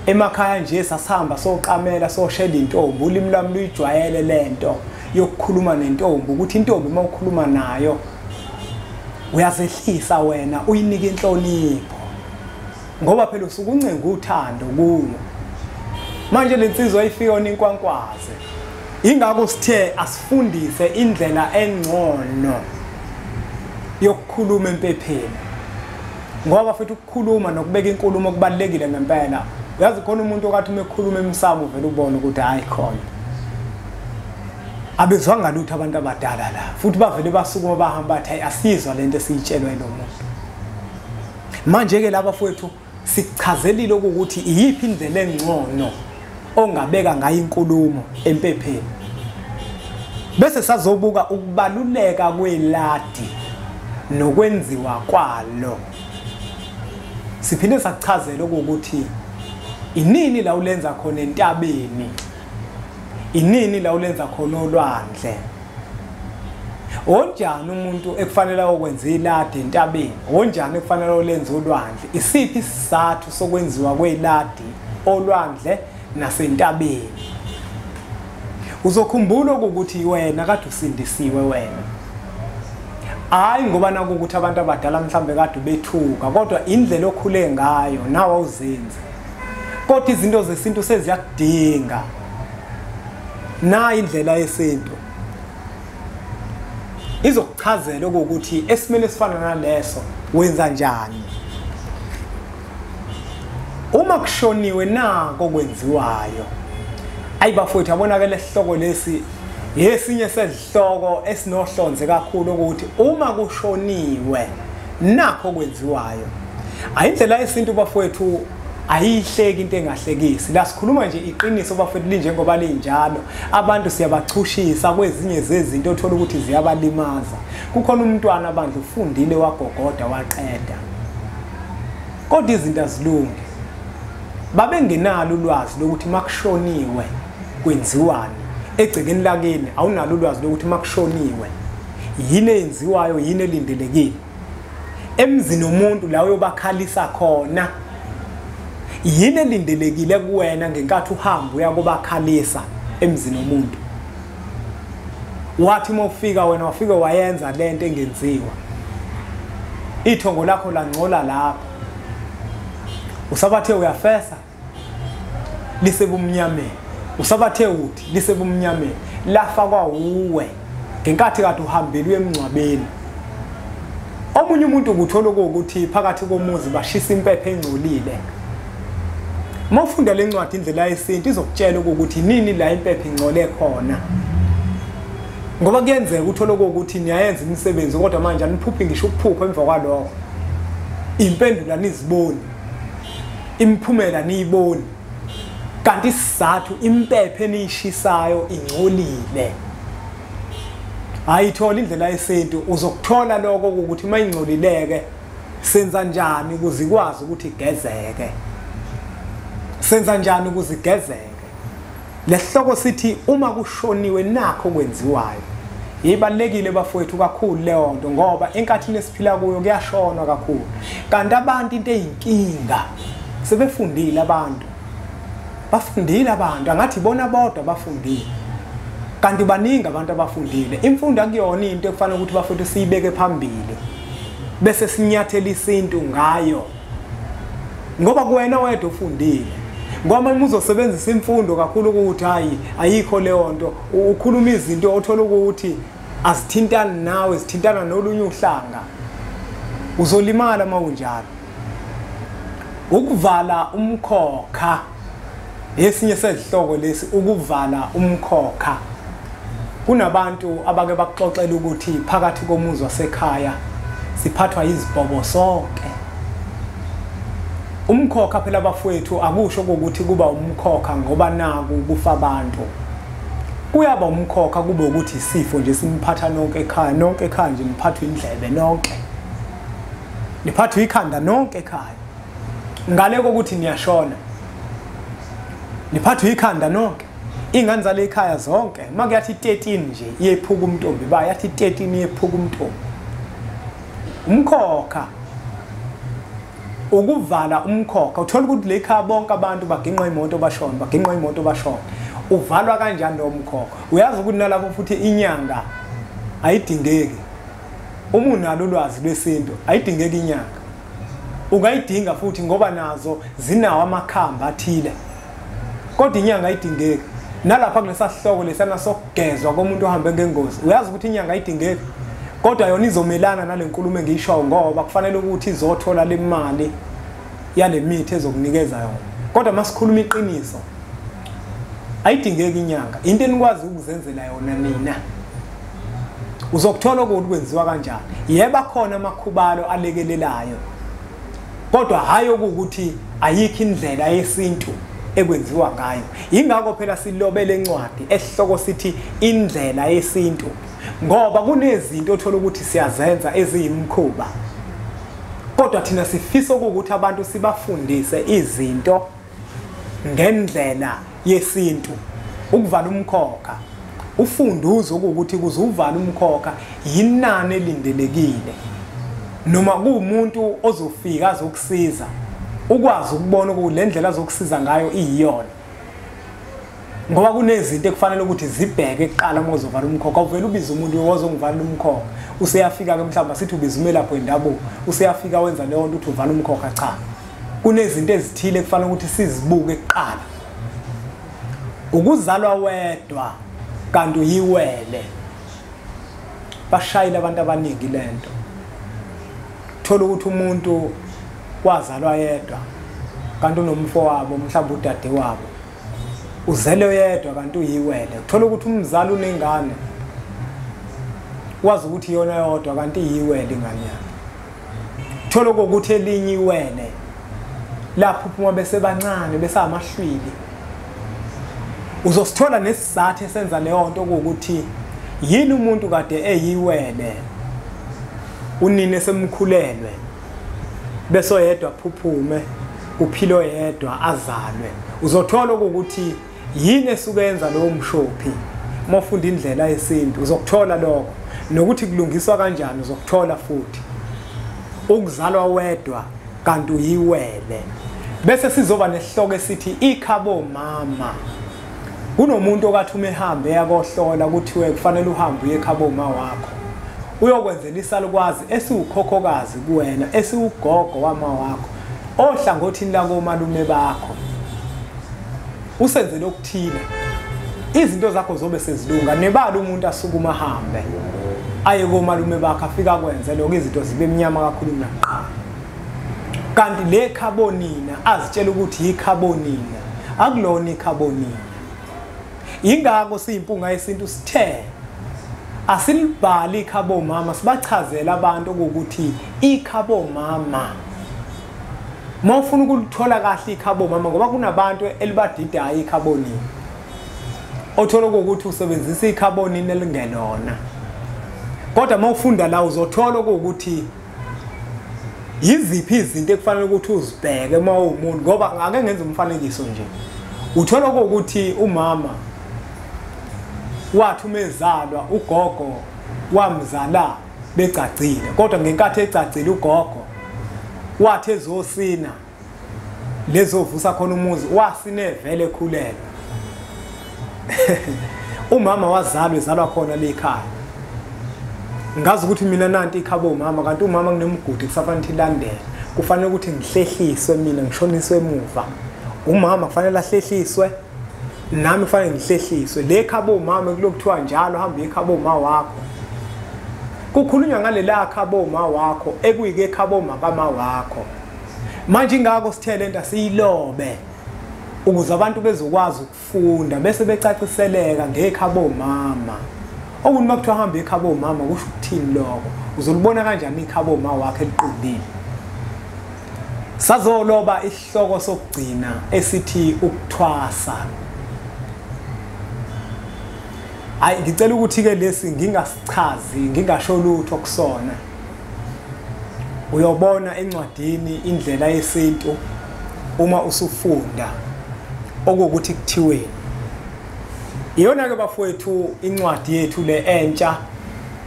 Emakhaya nje sasihamba soqamela soshela intombi, ulimi lwami luyijwayele lento yokukhuluma nentombi, ukuthi intombi uma ukhuluma nayo uyazehlisa wena, uyinike inhlonipho, ngoba phela usuke uncenga uthando kuyo. Manje lensizwa ifika yona inkwankwaze. Ingakho sithe asifundise indlela engcono yokukhuluma empepheni, ngoba futhi ukukhuluma nokubeka inkulumo kubalulekile ngempela. Uyazi khona umuntu okathi uma ekhuluma emsamo uvela ubone ukuthi hayi khona abezwanga lutho abantu abadala la, futhi bavele basukuma bahamba bathi hayi asizwa lento esiyitshelwe lo muntu. Manje ke laba fowethu sichazelile ukuthi iyiphi indlela engcono ongabeka ngayo inkulumo empepheni. Bese sazobuka ukubaluleka kweladi. nokwenziwa kwalo. Siphinde sakuchazela ukuthi inini la ulenza khona entabeni, inini la ulenza khona olwandle. Onjani umuntu ekufanele okwenza iladi entabeni, onjani ekufanele olenza olwandle, isiphi isizathu sokwenziwa kweladi olwandle nasentabeni. Uzokhumbula ukuthi wena kade usindisiwe wena, hayi ngoba nakukuthi abantu abadala mhlambe kade bethuka, kodwa indlela okhule ngayo nawe awuzenzi. Kodwa izinto zesintu seziyakudinga. Na indlela yesintu izokuchazela ukuthi esimeni esifana naleso wenza njani. Uma kushoniwe nako kwenziwayo. Ayi bafowethu, yabona-ke lesihloko lesi yesinye sezihloko esinohlonze kakhulu ukuthi uma kushoniwe nakho kwenziwayo. Ayi indlela yesintu bafowethu ayihleki into engahlekisi. La sikhuluma nje iqiniso bafowethu linjengoba linjalo. Abantu siyabachushisa kwezinye zezinto othola ukuthi ziyabalimaza. Kukhona umntwana bandla ufundile wagogoda waqeda, kodwa izinto azilungi. Babengenalo ulwazi lokuthi makushoniwe kwenziwani. Egcekeni lakini awunalo ulwazi lokuthi makushoniwe yini eyenziwayo, yini elindelekile. Emzini womuntu la uyobakhalisa khona, yini elindelekile kuwena ngenkathi uhamba uyakubakhalisa emzini womuntu. Wathi uma ufika wena wafike wayenza lento engenziwa, ithongo lakho langcola lapho, usabathe uyafesa lisebumnyameni, usabathe uthi lisebumnyameni, lafakwa uwe ngenkathi kade uhambile uye emngcwabeni. Omunye umuntu ukuthola ukuthi phakathi komuzi bashisa impepho engcolile. Uma ufunda le ncwadi Indlela Yesintu izokutshela ukuthi nini la impepho ingcole khona. Ngoba kuyenzeka uthole ukuthi niyayenza imisebenzi kodwa manje aniphuphi ngisho ukuphupha emva kwalokho. Impendulo aniziboni, imiphumela niyiboni, kanti isizathu impepho eniyishisayo ingcolile. Ayithola Indlela Yesintu, uzokuthola lokho ukuthi mayingcolileke senza njani ukuze ikwazi ukuthi igezeke, senza njani ukuze igezeke. Lesihloko sithi uma kushoniwe nakho kwenziwayo. Ibalulekile bafowethu kakhulu leyo nto, ngoba enkathini esiphila kuyo kuyashonwa kakhulu. Kanti abantu into eyinkinga sebefundile abantu, bafundile abantu, angathi bona bodwa bafundile, kanti baningi abantu abafundile. Imfundo akuyona into ekufanele ukuthi bafowethu siyibeke phambili bese sinyathela isintu ngayo, ngoba kuwena wedwa ufundile. Ngoba uma uzosebenzisa imfundo kakhulu ukuthi hayi ayikho leyo nto, ukhuluma izinto othola ukuthi azithintani nawe, zithintana nolunye uhlanga, uzolimala uma unjalo. Ukuvala umkhokha esinye sezihloko lesi, ukuvala umkhokha. Kunabantu abake bakuxoxela ukuthi phakathi komuzi wasekhaya siphathwa izibhobo sonke. Umkhokha phela bafowethu akusho ukuthi kuba umkhokha ngoba naku kufa abantu. Kuyaba umkhokha kube ukuthi isifo nje simphatha nonke ekhaya, nonke ekhaya nje niphathwa indlebe nonke, niphathwa ikhanda nonke ekhaya, ngale kokuthi niyashona niphathwa ikhanda nonke. Ingane zale ekhaya zonke makuyathi 13 nje iyephuka umntombi, bayathi 13 iyephuka umntombi. Umkhokha, ukuvala umkhokha, uthola ukuthi le ekhaya bonke abantu baginqa imoto bashona, baginqa imoto bashona. Uvalwa kanjani lo mkhokha? Uyazi ukuthi nalapho futhi inyanga ayidingeki. Uma unalo ulwazi lwesintu ayidingeki inyanga. Ungayidinga futhi ngoba nazo zinawo amakhamba athile, kodwa inyanga ayidingeki. Nalapha kulesa sihloko lesana sokugezwa komuntu ohambe ngengozi, uyazi ukuthi inyanga ayidingeki, kodwa yona izomelana nale nkulumo engiyishoyo, ngoba kufanele ukuthi izothola le mali yale mithi ezokunikeza yona. Kodwa masikhuluma iqiniso, ayidingeki inyanga. Into enikwazi ukuzenzela yona nina, uzokuthola ukuthi kwenziwa kanjani. Yeba khona amakhubalo alekelelayo, kodwa hayi ukuthi ayikho indlela yesintu ekwenziwa ngayo. Ingakho phela silobele incwadi esihloko sithi indlela yesintu, ngoba kunezinto othola ukuthi siyazenza eziyimkhuba, kodwa thina sifisa ukuthi abantu sibafundise izinto ngendlela yesintu. Ukuvala umkhokha, ufunduzo ukuthi ukuze uvale umkhokha yinani elindelekile, noma kuwumuntu ozofika azokusiza ukwazi ukubona ukuthi le ndlela azokusiza ngayo iyiyona, ngoba kunezinto ekufanele ukuthi zibheke kuqala uma uzovala umkhokha. Uvela ubiza umuntu ozongivala umkhokha, useyafika ke mhlawumbe sithi ubiza umelaphi wendabuko, useyafika wenza leyo nto uthi uvala umkhokha. Cha, kunezinto ezithile ekufanele ukuthi sizibuke kuqala. Ukuzalwa wedwa kanti uyiwele, bashayile abantu abaningi lento. Thola ukuthi umuntu wazalwa yedwa kanti unomfowabo, mhlawumbe udade wabo, uzele yedwa kanti uyiwele. Thola ukuthi umzali unengane, wazi ukuthi iyona yodwa kanti iyiwele ingane yakhe. Thola ukuthi elinye iwele lapho phuma besebancane besamahlwili. Uzosithola nesizathu esenza leyo nto ukuthi yini umuntu kade eyiwele, unini esemkhulelwe, bese oyedwa phuphume, uphilo yedwa azalwe. Uzothola ukuthi yini esukenza lowo mshophi. Uma ufunda indlela yesintu uzokuthola lokho, nokuthi kulungiswa kanjani uzokuthola futhi. Ukuzalwa wedwa kanti uyiwele. Bese sizoba nesihloko esithi ikhabo mama. Kunomuntu okathi uma ehambe eyakohlola kuthiwe kufanele uhambe uye ekhabo ma wakho, uyokwenzela isalukwazi esiwukhokhokazi kuwena, esiwugogo wama wakho, ohlangothini lakomalume bakho, usenzele okuthile, izinto zakho zobe sezilunga. Nebala umuntu asukuma ahambe aye komalume bakhe, afika kwenze lokho, izinto zibe mnyama kakhulu kunakuqala. Kanti le khabonina azitshela ukuthi ikhabonina, akulona ikhabonina. Ingakho siyimpunga yesintu sithe asilibhali ikhabo mama, sibachazela abantu ukuthi ikhabo mama uma ufuna ukulithola kahle ikhabo mama, ngoba kunabantu elibadidayo ikhabonina, othola ukuthi usebenzisa ikhabonina elingelona. Kodwa uma ufunda la uzothola ukuthi yiziphi izinto ekufanele ukuthi uzibheke uma uwumuntu. Ngoba ngake ngenza umfanekiso nje, uthola ukuthi umama wathi umezalwa ugogo wamzala begcagcile, kodwa ngenkathi egcagcile ugogo wathi ezosina lezovusa khona umuzi, wasine vele ekhulelwe. Umama wazalwa ezalwa khona lekhaya. Ngazi ukuthi mina nanti ikhabo umama, kanti umama kunemigodi kusafanele ukuthi ilandele, kufanele ukuthi ngihlehliswe mina, ngishoniswe emuva. Umama kufanele ahlehliswe, nami kufanele ngihlehliswe. Le khabo umama kulokuthiwa njalo hamba ikhabo uma wakho, kukhulunywa ngalela khabo uma wakho ekuyike khabo makama wakho. Manje ingakho sithe lento siyilobe ukuze abantu bezokwazi ukufunda bese becaciseleka ngekhabo mama. Okuthi makuthiwa hamba ekhabo mama kusho ukuthini lokho, uzolibona kanjani ikhabo ma wakhe eliqondile. Sazoloba isihloko sokugcina esithi ukuthwasa. Hayi, ngicela ukuthi ke lesi ngingasichazi, ngingasho lutho kusona. Uyobona encwadini indlela yesintu uma usufunda okuwukuthi kuthiweni. Iyona ke bafowethu incwadi yethu le entsha,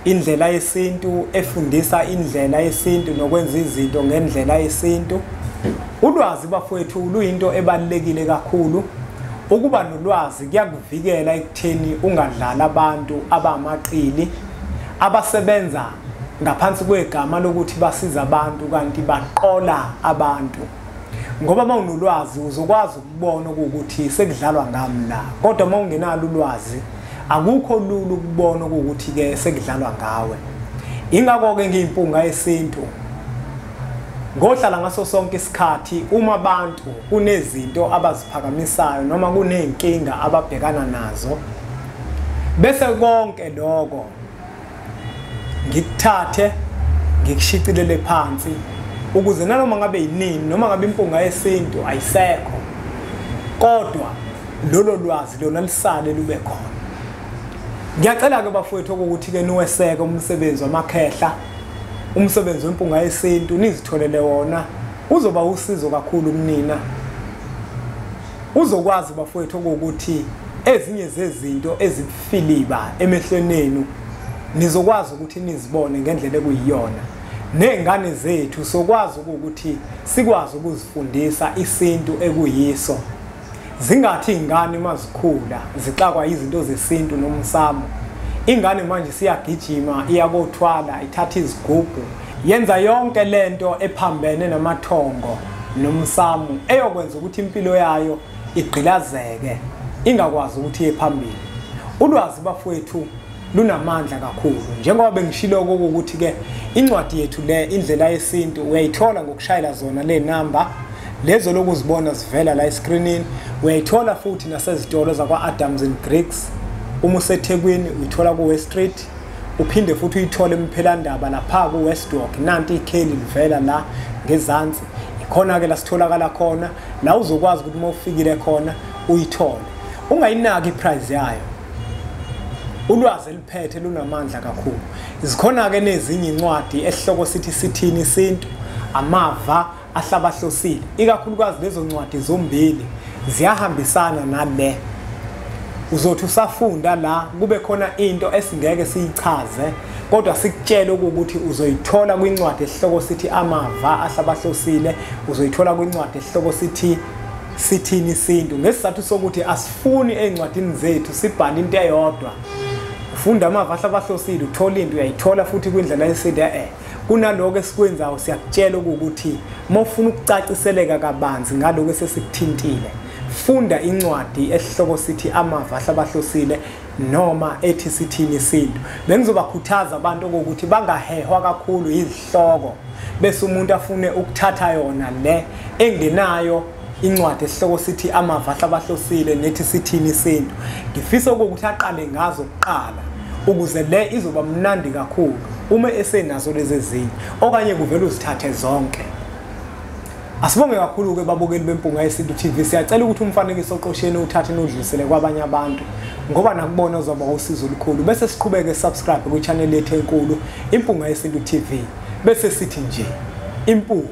indlela yesintu, efundisa indlela yesintu nokwenza izinto ngendlela yesintu. Ulwazi bafowethu luyinto ebalulekile kakhulu. Ukuba nolwazi kuyakuvikela ekutheni ungadlali abantu abamaqili abasebenza ngaphansi kwegama lokuthi basiza abantu kanti baqola abantu. Ngoba uma unolwazi uzokwazi ukubona ukuthi sekudlalwa ngami la, kodwa uma ungenalo ulwazi akukho lula ukubona ukuthi ke sekudlalwa ngawe. Ingakho ke ngiyimpunga yesintu ngohlala ngaso sonke isikhathi uma abantu kunezinto abaziphakamisayo noma kuneyinkinga ababhekana nazo, bese konke lokho ngikuthathe ngikushicilele phansi ukuze nanoma ngabe yinini, noma ngabe impunga yesintu ayisekho, Kodwa lolo lwazi lona lisale lube khona. Ngiyacela ke bafowethu ukuthi ke niweseke umsebenzi wamakhehla, umsebenzi wempunga yesintu, nizitholele wona, uzoba usizo kakhulu kunina. Uzokwazi bafowethu ukuthi ezinye zezinto ezifiliba emehlweni enu nizokwazi ukuthi nizibone ngendlela ekuyiyona. Nezingane zethu sokwazi ukuthi sikwazi ukuzifundisa isintu ekuyiso. Zingathi ingane mazikhula zixakwa izinto zesintu nomsamo. Ingane manje siyagijima, iyakothwala, ithatha izigubhu, yenza yonke lento ephambene namathongo nomsamo eyokwenza ukuthi impilo yayo igqilazeke, ingakwazi ukuthi iye phambili. Ulwazi bafowethu lunamandla kakhulu. Njengoba bengishilo ukuthi ke incwadi yethu le Indlela Yesintu uyayithola ngokushayela zona le number lezo lokuzibona zivela la escreenini. Uyayithola futhi nasezitolo zakwa Adams and Griggs. Uma useThekwini uyithola ku West Street, uphinde futhi uyithole emphelandaba lapha ku Westwalk. Nanti ikheli livela la ngezansi, ikhona ke la sitholakala khona, la uzokwazi ukuthi uma ufikile khona uyithole. Ungayinaki iprice yayo, ulwazi eliphethe lunamandla kakhulu. Zikhona ke nezinye incwadi esihloko sithi Sithini Isintu, Amava Ahlabahlosile. Ikakhulukazi lezo ncwadi zombili ziyahambisana nale. Uzothi usafunda la kube khona into esingeke siyichaze, kodwa sikutshele ukuthi uzoyithola kwincwadi esihloko sithi Amava Ahlabahlosile, uzoyithola kwincwadi esihloko sithi Sithini Isintu. Ngesizathu sokuthi asifuni ezincwadini zethu sibhale into eyodwa. Ufunda Amava Ahlabahlosile, uthola into, uyayithola futhi kwindlela yesintu. Kunaloko esikwenzayo siyakutshela ukuthi mawufuna ukucaciseleka kabanzi ngaloko esesikuthintile, funda incwadi esihloko sithi Amava Ahlabahlosile noma ethi Sithini Isintu. Bengizobakhuthaza abantu ukuthi bangahehwa kakhulu izihloko bese umuntu afune ukuthatha yona le engenayo incwadi esihloko sithi Amava Ahlabahlosile nethi Sithini Isintu. Ngifisa ukuthi aqale ngazo kuqala ukuze le izoba mnandi kakhulu uma esenazo lezi ezinye, okanye kuvela uzithathe zonke. Asibonge kakhulu ke babukeli beMpunga Yesintu TV. Siyacela ukuthi umfanekiso oqosheni uthathe nodlulisele kwabanye abantu, ngoba nakubona uzoba usizo olukhulu. Bese siqhubeke subscribe kwi channel yethu enkulu Impunga Yesintu TV. Bese sithi nje impunga.